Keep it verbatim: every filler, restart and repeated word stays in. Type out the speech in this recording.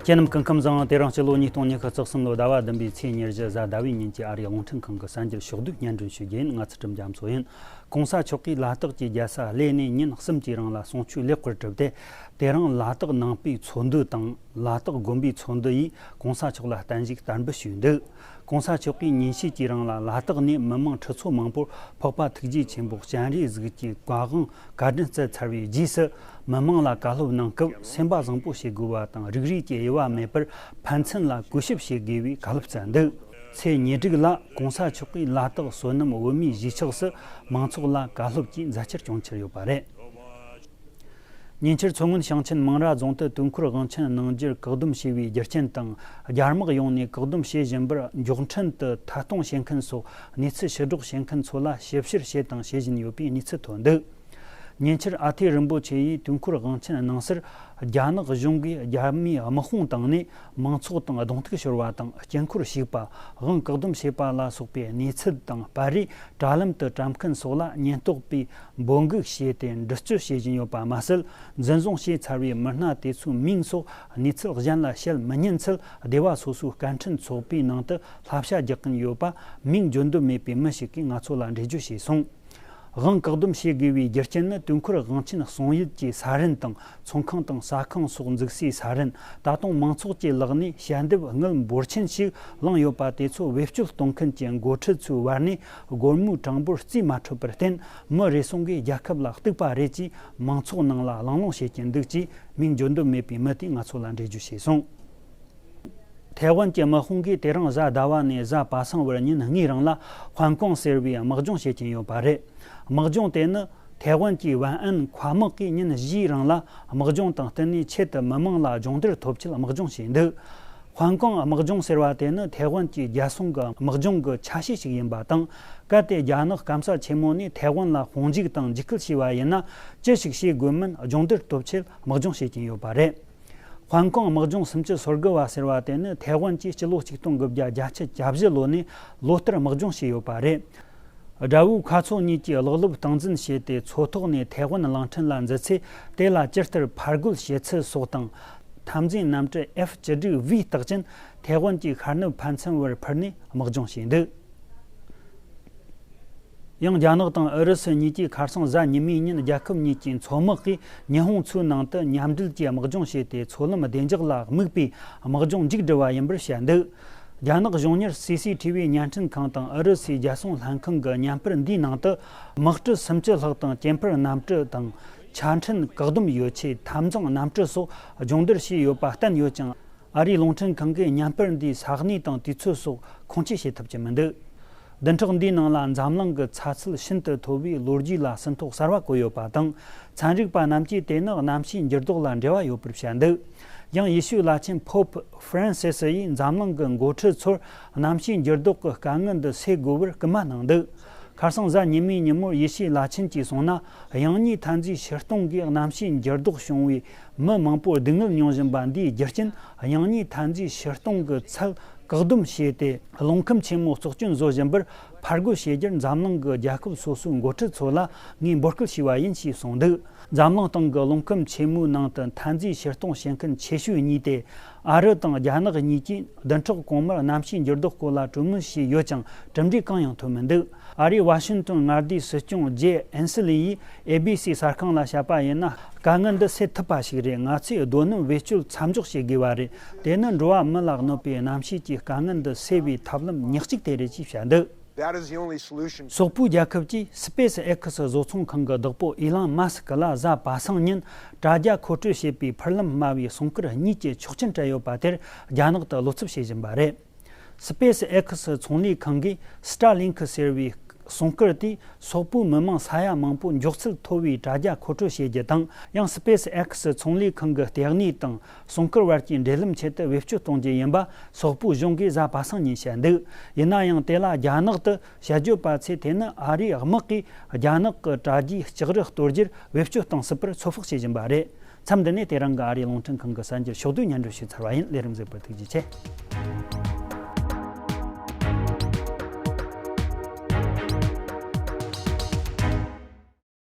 ཁྱེད་རྣམས་སྐུ་ཁམས་བཟང་། དེ་རིང་སྤྱི་ལོ་ཉིས་སྟོང་ཉི་ཤུ་རྩ་གསུམ་ལོ་ཟླ་བ་བདུན་པའི་ཚེས་ཉེར་བཞི་གཟའ་ཟླ་བའི་ཉིན་གྱི་ཨ་རིའི་རླུང་འཕྲིན་ཁང་གི་གསར་འགྱུར་ཕྱོགས་བསྡུས་སྙན་སྒྲོན་ཞུ་རྒྱུ་ཡིན། ང་ཚུལ་ཁྲིམས་རྒྱ་མཚོ་ཡིན། གོང་ས་མཆོག་གིས་ལ་དྭགས་ཀྱི་རྒྱལ་ས་གླེ་ནས་ཉིན་གསུམ་གྱི་རིང་ལ་གསུང་ཆོས་ལེགས་པར་གྲུབ་སྟེ། དེ་རིང་ལ་དྭགས་ནང་པའི་ཚོགས་འདུ་དང་ལ་དྭགས་དགོན་པའི་ཚོགས་འདུ་ཡིས་གོང་ས་མཆོག་ལ་བརྟན་བཞུགས་བསྟར་འབུལ་ཞུས་འདུག་གོང་ས་མཆོག་གིས་ཉིན་ཤས་ཀྱི་རིང་ལ་ལ་དྭགས་ནས་མི་མང་ཁྲི་ཚོ་མང་པོར་འཕགས་པ་ཐུགས་རྗེ་ཆེན་པོ་སྤྱན་རས་གཟིགས་ཀྱི་བཀའ་དབང་བཀའ་དྲིན་སྩལ་ཚར་བའི་རྗེས་སུ། མི་མང་ལ་བཀའ་སློབ་གནང་སྐབས་སེམས་པ་བཟང་པོ་བྱེད་དགོས་པ་དང་། རིགས་རུས་ཀྱི་དབྱེ་བ་མེད་པར་ཕན་ཚུན་ལ་གུས་ཞབས་བྱེད་དགོས་པའི་བཀའ་སློབ་སྩལ་འདུག་ཚེས་ཉེར་དྲུག་ལ་གོང་ས་མཆོག་གིས་ལ་དྭགས་བསོད་ནམས་བོད་མིའི་གཞིས་ཆགས་སུ་མང་ཚོགས་ལ་བཀའ་སློབ་ཀྱི་མཛད་འཆར་བསྐྱོན་འཆར་ཡོད་པ་རེད། ཉེ་ཆར་མཚོ་སྔོན་ཞིང་ཆེན་མང་ར་རྫོང་དུ་དུས་འཁོར་དབང་ཆེན་གནང་རྒྱུར་བཀག་སྡོམ་བྱས་པའི་རྒྱུ་རྐྱེན་དང་། རྒྱ་དམག་ཡོང་ནས་བཀག་སྡོམ་བྱེད་བཞིན་པར་མགྱོགས་འཕྲིན་དུ་ཐད་གཏོང་བྱེད་མཁན་སོགས་གནས་ཚུལ་ཕྱིར་སྒྲོག་བྱེད་མཁན་ཚོ་ལ་ཞིབ་བཤེར་བྱས་དང་བྱེད་བཞིན་ཡོད་པའི་གནས་ཚུལ་ཐོན་འདུག་ཉེ་ཆར་ཨ་ཐེ་རིན་པོ་ཆེ་ཡིས་དུས་འཁོར་དབང་ཆེན་གནང་སར། རྒྱ་ནག་གཞུང་གིས་རྒྱ་མིའི་དམག་དཔུང་བཏང་ནས་མང་ཚོགས་དང་གདོང་ཐུག་ཤོར་བ་དང་། དཀྱིལ་འཁོར་ཞིག་པ། དབང་བཀག་སྡོམ་བྱས་པ་ལ་སོགས་པའི་གནས་ཚུལ་དང་། པར་རིས་དྲ་ལམ་དུ་བཀྲམ་མཁན་སོགས་ལ་ཉེན་རྟོག་པས་འབོད་འགུག་བྱས་ཏེ་འདྲི་གཅོད་བྱེད་བཞིན་ཡོད་པ་མ་ཟད། འཛིན་བཟུང་བྱས་ཚར་བའི་མི་སྣ་དེ་ཚོའི་མིང་སོགས་གནས་ཚུལ་གཞན་ལ་བཤད་མི་ཉན་ཚུལ། སྡེ་བ་སོ་སོའི་བཀའ་འཕྲིན་ཚོགས་པའི་ནང་དུ་བསླབ་བྱ་རྒྱག་གིན་ཡོད་པ། མིང་བརྗོད་འདོད་མེད་པའི་མི་ཞིག་གིས་ང་ཚོ་ལ་འགྲེལ་བརྗོད་བྱས་སོང་། དབང་བཀག་སྡོམ་བྱེད་དགོས་པའི་རྒྱུ་རྐྱེན་ནི། དུས་འཁོར་དབང་ཆེན་གསུང་ཡུལ་གྱི་ས་རིན་དང་། ཚོང་ཁང་དང་ཟ་ཁང་སོགས་འཛུགས་སའི་ས་རིན། ད་དུང་མང་ཚོགས་ཀྱི་ལག་ནས་ཞལ་འདེབས་དངུལ་འབོར་ཆེན་ཞིག་བླངས་ཡོད་པ་དེ་ཚོ་བེད་སྤྱོད་གཏོང་མཁན་གྱི་འགོ་ཁྲིད་ཚོའི་བར་ནས་སྒོར་མོའི་གྲངས་འབོར་རྩིས་མ་འཕྲོད་པར་བརྟེན། མི་རེ་ཟུང་གིས་རྒྱལ་ཁབ་ལ་གཏུག་པ་རེད་ཅེས་མང་ཚོགས་ནང་ལ་གླེང་སློང་བྱེད་ཀྱིན་འདུག་ཅེས་མིང་བརྗོད་འདོད་མེད་པའི་མི་དེས་ང་ཚོ་ལ་འགྲེལ་བརྗོད་བྱས་སོང་། ཐའེ་ཝན་གྱི་དམག་དཔུང་གིས་དེ་རིང་གཟའ་ཟླ་བ་ནས་གཟའ་པ་སངས་བར་ཉིན་གཉིས་རིང་ལ་ཧོན་ཀོང་ཟེར་བའི་དམག་སྦྱོང་བྱེད་ཀྱིན་ཡོད་པ་རེད། དམག་སྦྱོང་དེ་ནི་ཐའེ་ཝན་གྱི་ཝན་ཨན་མཁའ་དམག་གིས་ཉིན་བཞིའི་རིང་ལ་དམག་སྦྱོང་དང་བསྟུན་ནས་ཆེད་དུ་མི་མང་ལ་སྦྱོང་བརྡར་ཐོབ་ཆེད་དམག་སྦྱོང་བྱས་འདུག་ཧོན་ཀོང་དམག་སྦྱོང་ཟེར་བ་དེ་ནི་ཐའེ་ཝན་གྱི་རྒྱལ་སྲུང་གི་དམག་སྦྱོང་གི་ཆ་ཤས་ཤིག་ཡིན་པ་དང་། གལ་ཏེ་རྒྱ་ནག་སྐམ་ས་ཆེན་མོ་ནས་ཐའེ་ཝན་ལ་དཔུང་འཇུག་དང་འཇིགས་སྐུལ་བྱས་པ་ཡིན་ན། ཅི་ཞིག་བྱེད་དགོས་མིན་སྦྱོང་བརྡར་ཐོབ་ཆེད་དམག་སྦྱོང་བྱེད་ཀྱིན་ཡོད་པ་རེད། ཧོན་ཀོང་དམག་སྦྱོང་སུམ་ཅུ་སོ་དགུ་བ་ཟེར་བ་དེ་ནི་ཐའེ་ཝན་གྱིས་སྤྱི་ལོ་གཅིག་སྟོང་དགུ་བརྒྱ་བརྒྱད་ཅུ་གྱ་བཞི་ལོ་ནས་ལོ་ལྟར་དམག་སྦྱོང་བྱས་ཡོད་པ་རེད། དགྲ་བོའི་མཁའ་མཚོ་གཉིས་ཀྱིས་གློག་རླབས་སྟངས་འཛིན་བྱས་ཏེ། མཚོ་ཐོག་ནས་ཐའེ་ཝན་གླིང་ཕྲན་ལ་འཛུལ་ཚེ། དེ་ལ་ཇི་ལྟར་ཕར་རྒོལ་བྱེད་ཚུལ་སོགས་དང་། འཐབ་འཛིང་གནམ་གྲུ་ཨེཕ་བཅུ་དྲུག་བིའི་རྟགས་ཅན་ཐའེ་ཝན་གྱི་ཤར་ནུབ་ཕན་ཚུན་བར་འཕུར་ནས་དམག་སྦྱོང་བྱས་འདུག་ཡང་རྒྱ་ནག་དང་ཨུ་རུ་སུ་གཉིས་ཀྱིས་ཁ་སང་གཟའ་ཉི་མའི་ཉིན་རྒྱལ་ཁབ་གཉིས་ཀྱི་མཚོ་དམག་གིས་ཉི་ཧོང་མཚོའི་ནང་དུ་མཉམ་འབྲེལ་གྱིས་དམག་སྦྱོང་བྱས་ཏེ། མཚོ་ལམ་བདེ་འཇགས་ལ་དམིགས་པའི་དམག་སྦྱོང་མཇུག་བསྒྲིལ་བ་ཡིན་པར་བཤད་འདུག་རྒྱ་ནག་གཞུང་གཉེར་སི་སི་ཐི་བི་བརྙན་འཕྲིན་ཁང་དང་ཨུ་རུ་སུའི་རྒྱལ་སྲུང་ལྷན་ཁང་གི་བརྙན་པར་འདིའི་ནང་དུ། དམག་གྲུ་སུམ་ཅུ་ལྷག་དང་། གྱེན་འཕུར་གནམ་གྲུ་དང་། ཆ་འཕྲིན་བཀག་སྡོམ་ཡོ་ཆས། འཐབ་འཛིང་གནམ་གྲུ་སོགས་སྦྱོང་བརྡར་བྱས་ཡོད་པ་བསྟན་ཡོད་ཀྱང་། ཨ་རིའི་རླུང་འཕྲིན་ཁང་གིས་བརྙན་པར་འདིའི་ས་གནས་དང་དུས་ཚོད་སོགས་ཁུངས་སྐྱེལ་བྱེད་ཐུབ་ཀྱི་མི་འདུག་བདུན་ཕྲག་འདིའི་ནང་ལ་འཛམ་གླིང་གི་ཚ་ཚད་ཤིན་ཏུ་མཐོ་བའི་ལོ་རྒྱུས་ལ་ཟིན་ཐོ་གསར་བ་བཀོད་ཡོད་པ་དང་། ཚན་རིག་པ་རྣམས་ཀྱིས་དེ་ནི་གནམ་གཤིས་འགྱུར་ལྡོག་ལ་འབྲེལ་བ་ཡོད་པར་བཤད་འདུག་ཡང་ཡེ་ཤུའི་བླ་ཆེན་ཕོབ་ཧྥ་རན་སི་སི་ཡིས་འཛམ་གླིང་གི་འགོ་ཁྲིད་ཚོར་གནམ་གཤིས་འགྱུར་ལྡོག་གི་དཀའ་ངལ་འདི་སེལ་དགོས་པར་སྐུལ་མ་གནང་འདུག་ཁ་སང་གཟའ་ཉི་མའི་ཉིན་མོར་ཡེ་ཤུའི་བླ་ཆེན་གྱིས་གསུངས་ན། དབྱང་གཉིས་མཐའ་མཚམས་ཕྱིར་གཏོང་གིས་གནམ་གཤིས་འགྱུར་ལྡོག་བྱུང་བའི་མི་མང་པོར་སྡུག་བསྔལ་མྱོང་བཞིན་པ་འདིའི་རྒྱུ་རྐྱེན། དབྱང་གཉིས་མཐའ་མཚམས་ཕྱིར་གཏོང་གི་ཚད་བཀག་སྡོམ་བྱས་ཏེ། རླུང་ཁམས་ཆེན་མོ་བཙོག་སྐྱོན་བཟོ་བཞིན་པར་ཕར་རྒོལ་བྱེད་རྒྱུར་འཛམ་གླིང་གི་རྒྱལ་ཁབ་སོ་སོའི་འགོ་ཁྲིད་ཚོ་ལ་ངས་འབོད་སྐུལ་ཞུས་པ་ཡིན་ཞེས་གསུངས་འདུག་འཛམ་གླིང་སྟེང་གི་རླུང་ཁམས་ཆེན་མོའི་ནང་དུ་མཐའ་མཚམས་ཕྱིར་གཏོང་བྱེད་མཁན་ཆེ་ཤོས་གཉིས་ཏེ། ཨ་རི་དང་རྒྱ་ནག་གཉིས་ཀྱིས་བདུན་ཕྲག་གོང་མར་གནམ་གཤིས་འགྱུར་ལྡོག་སྐོར་ལ་གྲོས་མོལ་བྱས་ཡོད་ཀྱང་གྲུབ་འབྲས་གང་ཡང་ཐོན་མི་འདུག་ཨ་རིའི་ཝ་ཤིང་ཏོན་མངའ་སྡེའི་སྲིད་སྐྱོང་ཇེ་ཨན་སི་ལི་ཡིས་ཨེ་བི་སི་གསར་ཁང་ལ་བཤད་པ་ཡིན་ན། དཀའ་ངལ་འདི་སེལ་ཐུབ་པ་ཞིག་རེད། ང་ཚོས་རྡོ་སྣུམ་བེད་སྤྱོད་མཚམས་འཇོག་བྱེད་དགོས་པ་རེད། དེ་ནི་འགྲོ་བ་མི་ལ་གནོད་པའི་གནམ་གཤིས་ཀྱི་དཀའ་ངལ་འདི་སེལ་བའི་ཐབས་ལམ་ཉག་གཅིག་དེ་རེད་ཅེས་བཤད་འདུག That is the only solution. སོག་པོའི་རྒྱལ་ཁབ་ཀྱིས་སི་པེ་སི་ཨེག་སི་བཟོ་ཚོང་ཁང་གི་བདག་པོ་ཨི་ལང་མཱ་སི་ཀི་ལ་གཟའ་པ་སངས་ཉིན་དྲ་རྒྱ་མཁོ་སྤྲོད་བྱེད་པའི་འཕུར་ལམ་དམའ་བའི་སྲུང་སྐར་གཉིས་ཀྱི་ཆོག་མཆན་སྤྲད་ཡོད་པ་དེར་རྒྱ་ནག་ཏུ་བློ་འཚབ་བྱེད་བཞིན་པ་རེད། སི་པེ་སི་ཨེག་སི་ཚོང་ལས་ཁང་གིས་སི་ཊར་ལིང་ཁི་ཟེར་བའི་སྲུང་སྐར་དེས་སོག་པོའི་མི་མང་ས་ཡ་མང་པོ་མགྱོགས་ཚད་མཐོ་བའི་དྲ་རྒྱ་མཁོ་སྤྲོད་བྱེད་རྒྱུ་དང་། ཡང་སི་པེ་སི་ཨེག་སི་ཚོང་ལས་ཁང་གི་ལྟེ་གནས་དང་སྲུང་སྐར་བར་གྱི་འབྲེལ་ལམ་ཆེད་དུ་བེད་སྤྱོད་གཏོང་རྒྱུ་ཡིན་པ་སོག་པོའི་གཞུང་གིས་གཟའ་པ་སངས་ཉིན་བཤད་འདུག་ཡིན་ན་ཡང་དེ་ལ་རྒྱ་ནག་ཏུ་དཔྱད་བརྗོད་པ་ཚོས་དེ་ནི་ཨ་རིའི་དམག་གིས་རྒྱ་ནག་གི་དྲ་རྒྱའི་ལྕགས་རི་གཏོར་རྒྱུར་བེད་སྤྱོད་གཏོང་སྲིད་པར་ཚོད་དཔག་བྱེད་བཞིན་པ་རེད། མཚམས་འདི་ནས་དེ་རིང་གི་ཨ་རིའི་རླུང་འཕྲིན་ཁང་གི་གསར་འགྱུར་ཕྱོགས་བསྡུས་སྙན་སྒྲོན་ཞུས་ཚར་བ་ཡིན། ལས་རིམ་གཟིགས་པར་ཐུགས་རྗེ་ཆེ།